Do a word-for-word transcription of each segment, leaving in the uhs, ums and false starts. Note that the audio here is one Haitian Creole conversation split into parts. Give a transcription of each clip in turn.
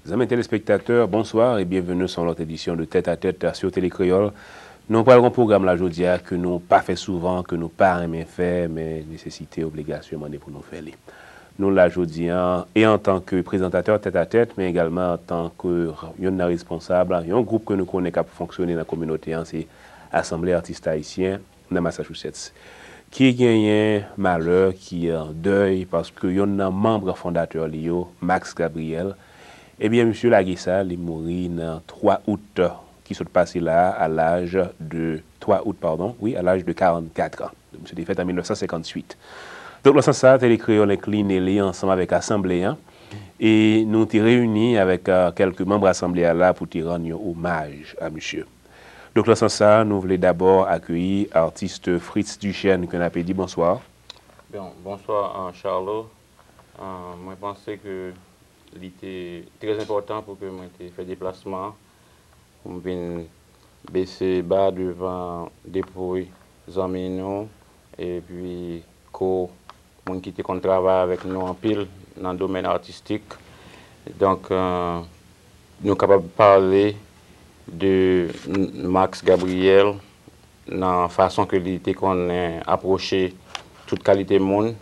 Zanmi telespektatè, bonswa e byenveni sou yon lòt edisyon de Tèt a Tèt sou Tele Kreyòl. Nou pral gen yon pwogram la jodi a ke nou pa fè souvan, ke nou pa renmen fè, men nesesite, obligasyon mande pou nou fè li. Nou la jodi a, e antanke prezantatè Tèt a Tèt, men egalman antanke youn nan responsab yon gwoup ke nou konnen k ap fonksyone nan kominote a, se Asanble Atis Ayisyen nan Massachusetts, ki genyen malè, ki an dèy, paske youn nan manm fondatè li yo, Max Gabriel, ebyen, misye lage sa, li mouri nan twa out ki sot pase la a, a laj de, twa out, padon, wi, a laj de karannkat an. Misye te fèt an mil nèf san senkantuit. Donk, nan sans sa, Tele Kreyòl enkline li ansanm avèk Asanble a, e nou te reyini avèk, euh, kèlke manm Asanble a la pou te rann yon omaj a misye. Donk, nan sans sa, nou vle dabò akeyi atis Fritz Duchesne, ke n ape di bonswa. Bon, bonswa, euh, Charlot. Euh, mwen panse ke li te trè enpòtan pou ke mwen te fè deplasman an, pou m vin bese ba devan depouy zanmi nou, epi ko moun ki te konn travay avèk nou anpil nan domèn atistik. Donk, euh, nou kapab pale de Max Gabriel nan fason ke li te konnen apwoche tout kalite moun,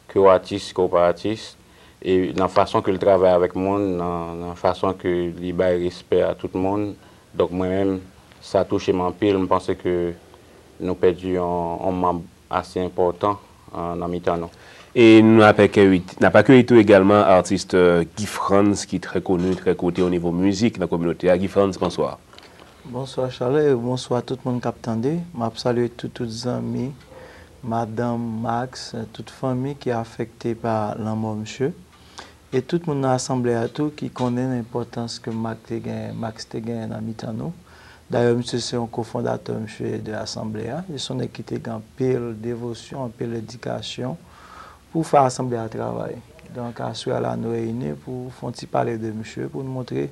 ke w atis, ke w pa atis, e nan fason ke l travay avèk moun, nan, nan fason ke li bay respè a tout moun. Donk, mwen menm, sa touche m anpil. M panse ke nou pèdi yon, yon manm ase enpòtan, euh, nan mitan nou. E n ap akeyi, n ap akeyi tou egalman atis, euh, Guy Frantz, ki trè koni, trè kote o nivo mizik nan kominote a. Guy Frantz, bonswa. Bonswa Charlot, e bonswa tout moun k ap tande. M ap salye tout, tout zanmi, madanm Max, tout fanmi ki afekte pa lanmò misye. E tout moun nan asanble a tou ki konnen enpòtans ke Max te genyen, Max te genyen nan mitan nou. Dayè, misye se yon kofondatè, misye, de asanble a. E se yon nèg ki te gen anpil devosyon, anpil dedikasyon pou fè asanble a travay. Donk, aswè a la, nou reyini pou fè yon ti pale de misye, pou nou montre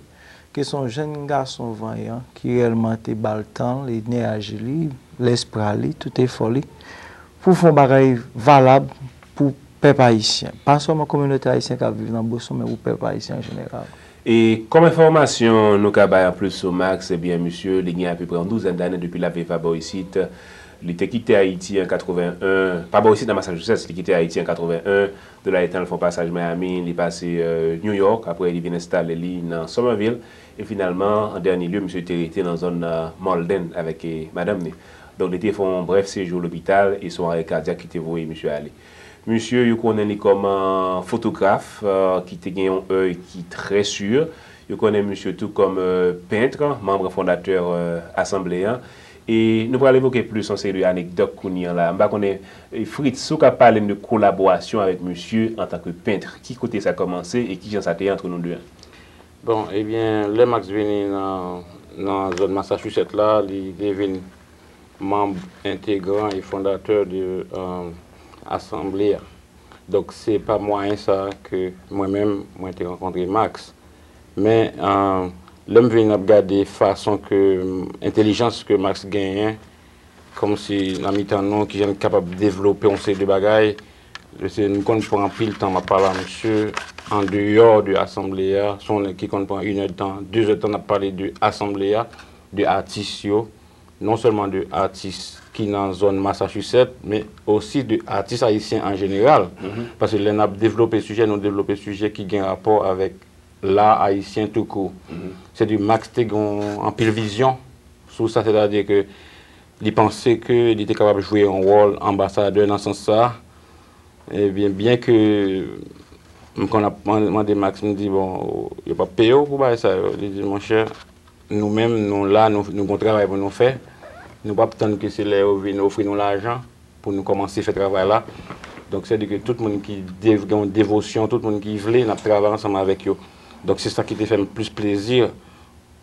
ke se yon jèn gason vanyan ki reyèlman te ba l tan l, enèji li, lespri li, tout efò li, pou fè yon bagay valab pou pèp ayisyen. Pa sèlman kominote ayisyen k ap viv nan Boston, men pou pèp ayisyen an jeneral. E kòm enfòmasyon nou ka bay anplis sou Max, ebyen, misye, li gen apeprè yon douzèn dane depi l ap viv pa bò isit. Li te kite Ayiti an katreven en, pa bò isit nan Massachusetts, li kite Ayiti an katreven en, de la etan l fè yon pasaj Miami, li pase, euh, New York, apre li vin enstale li nan Somerville, e finalman, an dènye lye, misye te rete nan zòn, euh, Malden avèk, eh, madanm li. Donk, li te fè yon brèf sejou lopital e se yon arè kadyak ki te voye misye ale. Misye, yo konnen li kòm, euh, fotograf, euh, ki te gen yon èy ki trè si. Yo konnen misye tou kòm, euh, pent, manm fondatè, euh, asanble a. E nou pral evoke plis yon seri de anekdòt kounye a la. M pa konnen, eh, Fritz, si w ka pale n de kolaborasyon avèk misye antanke pent, ki kote sa kòmanse e kijan sa te ye ant nou de? Bon, ebyen, lè Max vini nan, nan zòn Massachusetts la, li te vin manm entegran e fondatè de, euh, asanble a. Donk, se pa mwayen sa ke mwen menm, mwen te rankontre Max. Men, euh, lè m vin ap gade fason ke, entèlijans ke Max genyen, kòmsi nan mitan nou, kijan l kapab devlope yon seri de bagay. Paske m konn pran anpil tan m ap pale a misye, andeyò de asanble a, se yon nèg ki konn pran inèdtan, dezèdtan n ap pale de asanble a, de atis yo, non sèlman de atis ki nan zòn Massachusetts, men osi de atis ayisyen an jeneral. Paske lè n ap devlope sijè, nou devlope sijè ki gen rapò avèk la ayisyen toukou. Sèdi Max te gen anpil vizyon sou sa, sètadi ke li panse ke li te kapab jwe yon wòl anbasadè nan sans sa. Ebyen, byen ke m konn ap man- mande Max, m di, bon, yo p ap peye w pou bagay sa yo. Li di, monchè, nou menm, nou la, nou, nou gen yon travay pou nou fè. Nou p ap tann ke se lè yo vin ofri nou lajan pou nou kòmanse fè travay la. Donk, sèdi ke tout moun ki dev- gen yon devosyon, tout moun ki vle, n ap travay ansanm avèk yo. Donk, se sa ki te fè m plis plezi,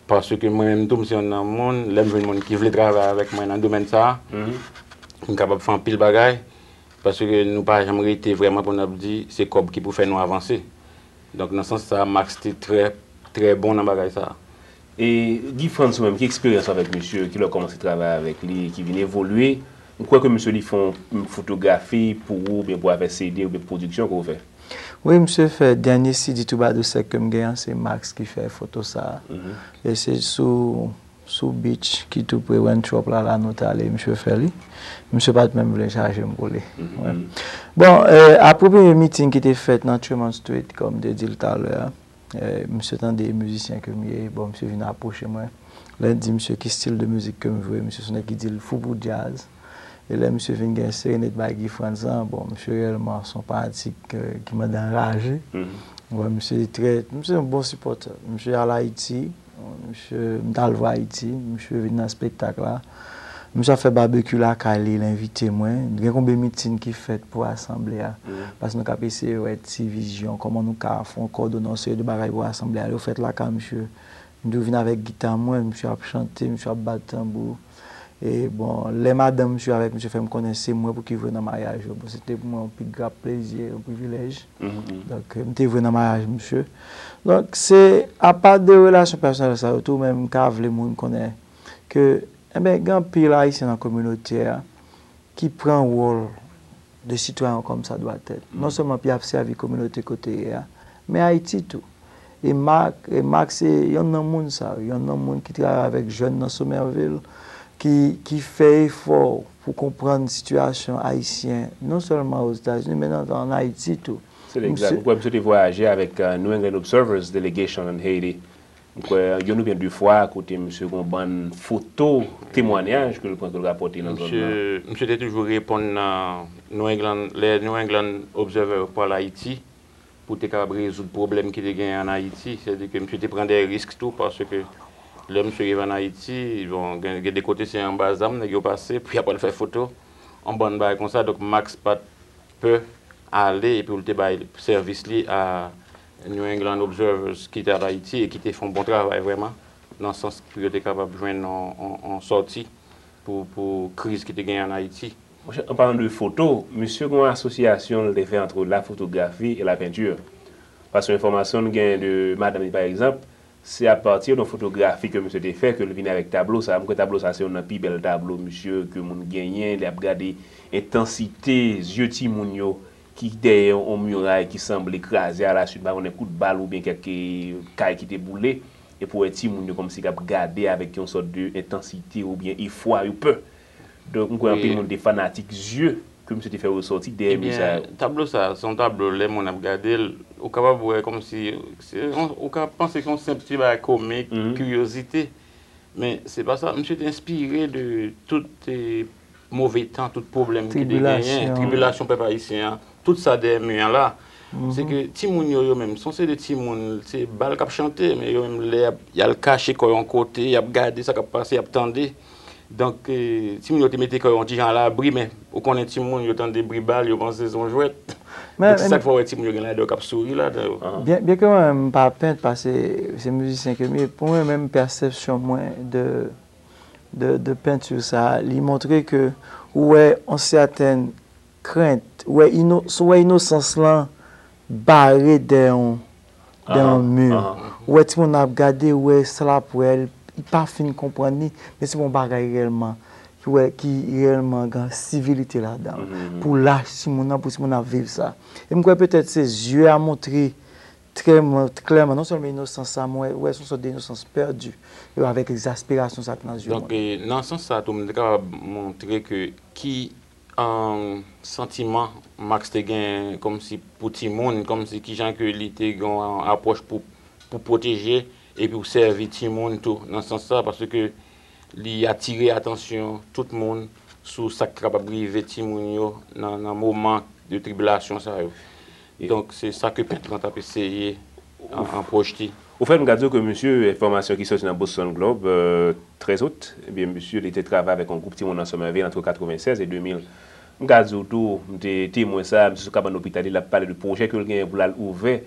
paske mwen menm tou, m se yonn nan moun, lè m jwenn moun ki vle travay avèk mwen nan domèn sa a, m kapab fè anpil bagay, paske nou pa janm rete vrèman pou n ap di se kòb ki pou fè nou avanse. Donk, nan sans sa a, Max te trè, trè bon nan bagay sa a. E Guy Frantz, ou menm, ki eksperyans ou avèk misye? Kilè w kòmanse travay avèk li, ki vin evolye? M kwè ke misye li fè yon fotografi pou ou, oubyen pou afè C D, oubyen pwodiksyon ke w fè. Wi, misye fè dènye C D Troubadour Sec ke m gen an, se Max ki fè foto sa a. E se sou, sou beach ki tou pre Wenthrop la, la nou t ale, misye fè li. Misye pa t menm vle chaje m pou li. Bon, eh, apre premye meeting ki te fèt nan Tremont Street, kòm m te di l talè a, eh, misye tande mizisyen ke m ye, bon, misye vin apwoche mwen. Lè m di misye ki stil de mizik ke m vle, misye se yon nèg ki di l fou pou djaz. E lè misye vin gen Serenade by Guy Frantz lan, bon, misye reyèlman se yon fanatik, eh, ki mande anraje. Bon, misye trè, misye yon bon sipòtè. Misye al Ayiti, misye, m t al vwa Ayiti, misye vin nan espektak la. Misye ap fè babekyou lakay li, l envite mwen. Gen konbyen mitin ki fèt pou asanble a. Paske nou k ap eseye wè ti vizyon, kòman nou ka fè yon kòdone yon seri de bagay pou asanble a. Yo fèt lakay misye. M toujou vin avèk gita mwen, misye ap chante, misye ap bat tanbou. E bon, lè madanm misye avèk misye fè m konnen se mwen pou ki voye nan maryaj yo. Bon, se te pou mwen yon pi gra plezi, yon privilèj. Donk, m te voye nan maryaj misye. Donk, se apa de relasyon pèsonèl sa yo tou, men m ka vle moun konnen ke, enben, gen anpil Ayisyen nan kominote a ki pran wòl de sitwayen kòmsadwatèt. Non sèlman pou y ap sèvi kominote kote y ye a, men Ayiti tou. E Mak, e Mak se yonn nan moun sa yo, yonn nan moun ki travay avèk jèn nan Somerville, ki, ki fè efò pou konprann sitiyasyon ayisyen, non sèlman Ozetazini, men nan, ann Ayiti tou. Se egzak. Ou kwè misye te vwayaje avèk, euh, New England Observer's Delegation in Haiti? M kwè youn oubyen de fwa kote misye gon bann foto, temwanyaj ke l pran, ke l rapòte nan zòn nan. Misye, misye te toujou reponn nan New England, lè New England Observer pral Ayiti, pou te kapab rezoud pwoblèm ki te genyen ann Ayiti. Sètadi ke misye te pran de risk tou, paske lè misye rive ann Ayiti, bon, gen, gen de kote se anba zam nèg yo pase, pou y ap al fè foto, yon bann bagay konsa. Donk, Max pa t pè ale, epi l te bay sèvis li a New England Observers ki te al Ayiti e ki te fè yon bon travay vrèman, nan sans pou yo te kapab jwenn yon, yon, yon sòti pou, pou kriz ki te genyen ann Ayiti. Monchè, an palan de foto, misye gen yon asosyasyon l te fè entre la photographie et la peinture. Paske enfòmasyon n gen de madanm li, pa egzanp, se apati de yon fotografi ke misye te fè, ke l vini avèk tablo sa. M kwè tablo sa se youn nan pi bèl tablo misye ke moun genyen. Lè y ap gade entansite zye timoun yo ki dèyè yon miray ki sanble kraze alaswit, pa konnen kout bal oubyen kèk, eh, kay ki te boule. Epi w wè timoun yo kòmsi k ap gade avèk yon sòt de entansite oubyen efwa, yo pè. Donk, m kwè anpil moun te fanatik zye ke misye te fè resòti dèyè mi sa yo. Ebyen, tablo sa a, se yon tablo, lè moun ap gade l, ou kapab wè kòmsi, se yon, ou ka panse se yon senp ti bagay komik, kiryozite. Men se pa sa, misye te enspire de tout, eh, move tan, tout pwoblèm ki te genyen, tribilasyon pèp ayisyen an, tout sa dèyè mi an la. Se ke timoun yo, yo menm, se yon seri de timoun, se bal k ap chante, men yo menm, lè y ap, y al kache kò yo yon kote, y ap gade sa k ap pase, y ap tande. Donk, eh, timoun yo te mete kò yo yon ti jan alabri, men ou konnen timoun, yo tande bri bal, yo panse se yon jwèt. Donk, se sa k fè w wè timoun yo gen ladan yo k ap souri ladan yo. Byen, byen ke mwen menm m pa pent, paske se mizisyen ke m ye, pou mwen menm, pèsepsyon mwen de, de, de penti sa a, li montre ke ou wè yon sètèn krent, ou wè ino-, si w wè inosans lan bare dèyè yon, dèyè yon mi. Ou wè timoun nan ap gade, ou wè sa l ap wè, li pa fin konprann li, men se yon bagay reyèlman, ki wè, ki reyèlman gen sivilite ladan l. Pou laj timoun nan, pou timoun nan ap viv sa. E m kwè petèt se zye a montre trè klèman, non sèlman inosans sa, men wè, wè se yon sòt de inosans pèdi, e avèk egzasperasyon sa k nan zye moun. Donk, eh, nan sans sa tou, m te kapab montre ke ki, eh, santiman Max te gen kòmsi pou timoun, kòmsi kijan ke li te gen yon apwòch pou, pou pwoteje epi pou sèvi timoun tou, nan sans sa, paske li atire atansyon tout moun sou sa k kapab rive timoun yo nan, nan moman de tribilasyon sa yo. Donk, se sa ke pent lan t ap eseye an, an pwojte. Ou fè m gade ke misye, enfòmasyon ki sòti nan Boston Globe, euh, trèz out, ebyen, misye, li te travay avèk yon gwoup timoun nan Somerville ant katrevennsèz e de mil. M ka di w tou, m te temwen sa, misye sou kabann lopital li, l ap pale de pwojè ke l genyen pou l al ouvè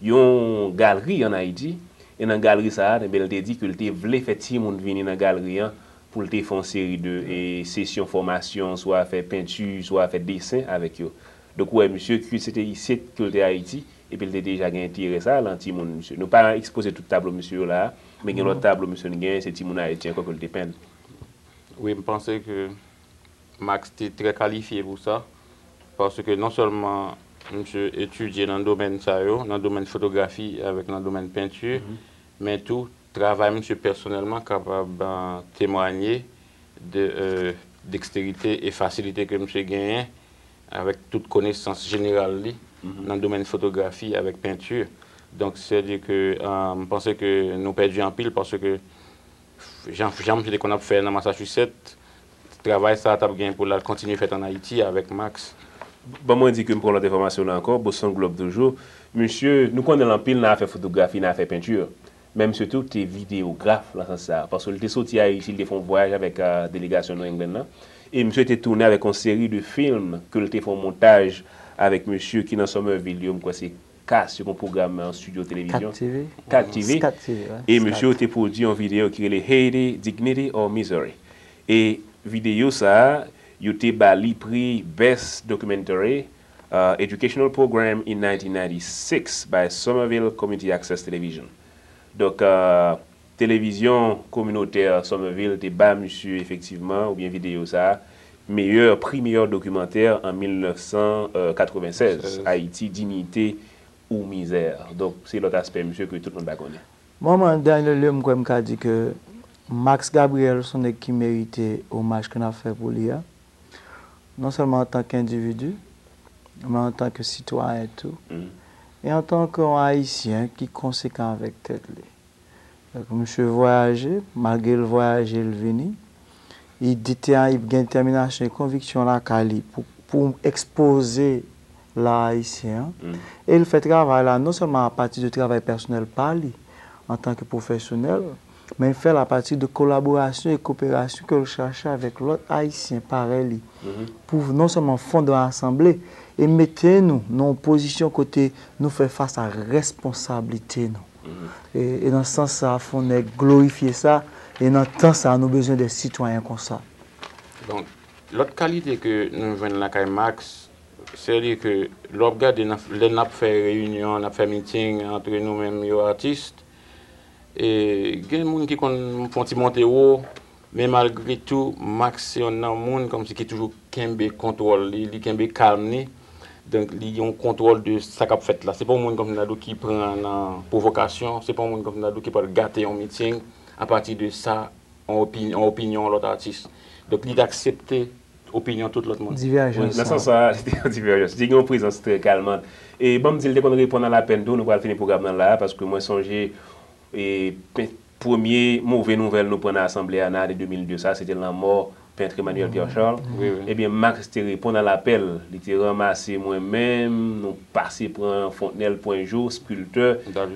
yon galri ann Ayiti. E nan galri sa a, enben, l te di ke l te vle fè timoun vini nan galri an pou l te fè yon seri de, e, sesyon fòmasyon, swa fè penti, swa fè desen avèk yo. Donk, ou wè, misye, ke se te isit ke l te Ayiti, epi l te deja gen enterè sa a lan timoun misye. Nou pa ekspoze tout tablo misye yo la a, men gen lòt tablo misye n genyen, se timoun Ayiti ankò ke l te penn. Wi, m panse ke Max te trè kalifye pou sa, paske non sèlman Misye etidye nan domèn sa yo, nan domèn fotografi avèk nan domèn penti, men tou travay misye pèsonèlman kapab, eh, temwanye de, eh, deksterite e fasilite ke misye genyen avèk tout konesans jeneral li nan domèn fotografi avèk penti. Donk, sètadi ke, eh, m panse ke nou pèdi anpil paske jan, jan misye te konn ap fè nan Massachusetts, travay sa a t ap gen pou l al kontinye fèt ann Ayiti avèk Max. Ban mwen di ke m pran lòt enfòmasyon la ankò, Boston Globe toujou. Misye, nou konnen l anpil nan afè fotografi, nan afè penti. Men misye tou te videyograf nan sans sa a. Paske l te soti Ayiti, l te fè yon vwayaj avèk, eh, delegasyon New England nan. E misye te tounen avèk yon seri de fim ke l te fè yon montaj avèk mesye ki nan Somerville yo, m kwè se Kas, yo gen yon pwogram nan estidyo televizyon. Kat T V. Kat T V. Skat T V, wi. E mesye yo te pwodui yon videyo ki rele Haiti, Dignity or Misery. E videyo sa a, yo te ba li pri Best Documentary, uh, Educational Program in nineteen ninety-six by Somerville Community Access Television. Donk, uh, televizyon kominotè Somerville te ba misye efektivman, oubyen videyo sa a, meyè, pri meyè dokimantè an mil nèf san katrevennsèz, Ayiti, Diyite ou Mizè. Donk, se lòt aspè misye ke tout moun pa konnen. Mwen, mwen, Daniel, yo, m kwè m ka di ke Max Gabriel se yon nèg ki merite omaj ke n ap fè pou li a. Non sèlman antanke endividi, men antanke sitwayen tou. E antanke yon Ayisyen ki konsekan avèk tèt li. Donk, misye vwayaje, malgre l vwayaje, l vini. Li dete-, li gen detèminasyon e konviksyon lakay li pou, pou ekspoze la ayisyen an. E l fè travay la non sèlman apati de travay pèsonèl pa li, antanke pwofesyonèl, men l fè l apati de kolaborasyon e koperasyon ke l chache avèk lòt Ayisyen parèy li, pou non sèlman fonde yon asanble e mete nou nan yon pozisyon kote nou fè fas a responsablite nou. E, e nan sans sa, fò nèg glorifye sa, e nan tan sa, nou bezwen de sitwayen konsa. Donk, lòt kalite ke nou jwenn lakay Max, se li ke lè w ap gade nan, lè n ap fè reyinyon, n ap fè miting antre nou menm yo atis, e gen moun ki konn fè yon ti monte wo, men malgre tou, Max se yonn nan moun kòmsi ki toujou kenbe kontwòl li, li kenbe kalm li. Donk, li gen yon kontwòl de sa k ap fèt la. Se pa yon moun kòmsi n ta di w ki pran nan pwovokasyon, se pa yon moun kòmsi n ta di w ki pral gate yon miting apati de sa, yon opi-, yon opinyon yon lòt atis. Donk, li t aksepte opinyon tout lòt moun. Nan sans sa, se te yon divèjans. Li te gen yon prezans trè kalmant. E ban m di, li te konn reponn a lapèl tou, nou pral fini pwogram nan la, paske mwen sonje, e, pe-, premye move nouvèl nou pran nan asanble a nan ane de mil de sa, se te lanmò pent Emmanuel Pierre Charles. Ebyen, Max te reponn a lapèl. Li te ranmase mwen menm, nou pase pran Fontnèl Pwen Jou, Skiltè,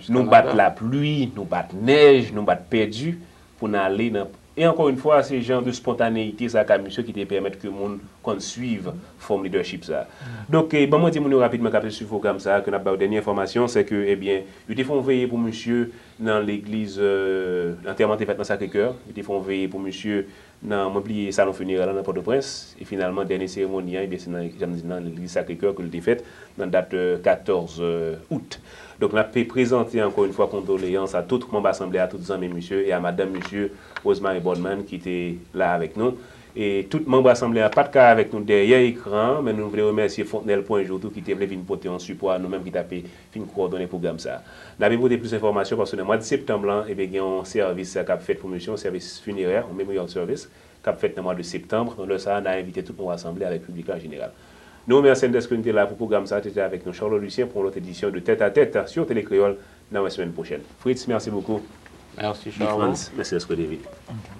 nou bat lapli, nou bat nèj, nou bat pèdi pou n ale nan E ankò yon fwa, se jan de spontaneyite sa ka misye ki te pèmèt ke moun konn swiv fòm lidèchip sa. Donk, e, ban mwen di moun yo rapidman k ap swiv pwogram sa, ke n ap ba yo dènye enfòmasyon, se ke, ebyen, yo te fè yon veye pou misye nan legliz, e, antèman te fèt nan Sacré-Cœur, yo te fè yon veye pou misye nan, mwen bliye salon finerè la nan Pòtoprens, e finalman, dènye seremoni an, ebyen, se nan, jan m di, nan legliz Sacré-Cœur ke l te fèt, nan dat, e, katòz, e, out. Donk, n ap prezante ankò yon fwa kondoleyans a tout manm asanble a, tout zanmi misye e a madanm misye, Rosemary Boardman, ki te la avèk nou. E tout manm asanble a pa t ka avèk nou dèyè ekran an, men nou vle remèsye Fontnèl Pwen Jou tou ki te vle vin pote yon sipò a nou menm ki t ape fin kowòdone pwogram sa a. N ape pote plis enfòmasyon paske nan mwa de septanm lan, ebyen, gen yon sèvis k ap fèt pou misye, yon sèvis finerè, yon memorial service, k ap fèt nan mwa de septanm. Nan lè sa a, n a envite tout nou rasanble avèk piblik la an jeneral. Nou remèsye n dèske n te la pou pwogram sa a, te te avèk nou Charles Lucien pou yon lòt edisyon de Tête à Tête sur Télé Créole nan semèn pwochèn. Fritz, merci beaucoup. Merci, Guy Charles. Frantz, mèsi dèske w te vini.